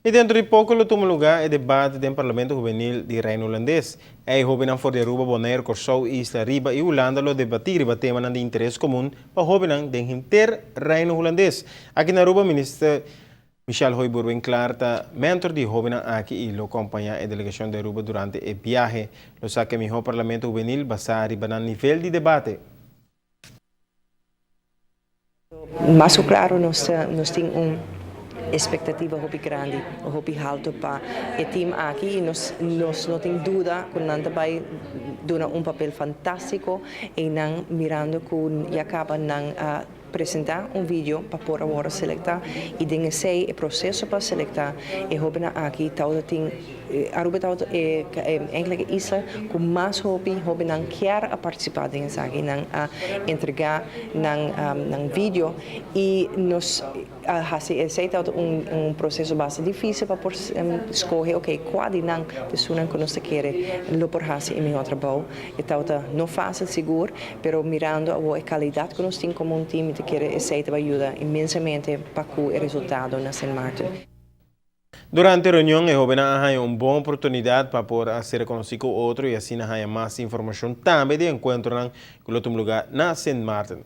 Y dentro di poco lo tuma lugar e debate den Parlamento Hubenil di Reino Hulandes. E hobennan for di Aruba, Bonaire, Corsou, Isla Riba y Hulanda lo debati riba temanan di interes comun pa hobennan den henter Reino Hulandes. Aki na Aruba, Minister Michelle Hooyboer-Winklaar ta mentor di hobennan aki y lo acompaña e delegacion di Aruba durante e biahe. Lo saca e miho Parlamento Hubenil basa riba nan nivel di debate. Mas cu claro nos tin un expectativa hopi grandi, hopi halto pa e team aki y nos no tin duda cu nan ta bay duna un papel fantastico y nan, mirando cu ya caba nan a presenta un video pa por awor selecta y den esey e proceso pa selecta e hobennan aki tawata tin Aruba tawata e eigenlijk e isla cu mas hopi hobennan kier a participa den esaki. Nan a entrega nan video y nos a haci esey. Tawata un proceso bastante dificil pa por scoge, ok, cua di nan esunnan cu nos ta kere lo por haci e mihor trabou. E tawata no facil sigur, pero mirando awo e calidad cu nos tin como un team, mi ta kere esey ta bay yuda inmensamente pa cu e resultado na Sint Maarten. Durante e reunion e hobennan a haña un bon oportunidad pa por a ser conoci cu otro y asina haña mas informacion tambe di encuentronan cu lo tuma lugar na Sint Maarten.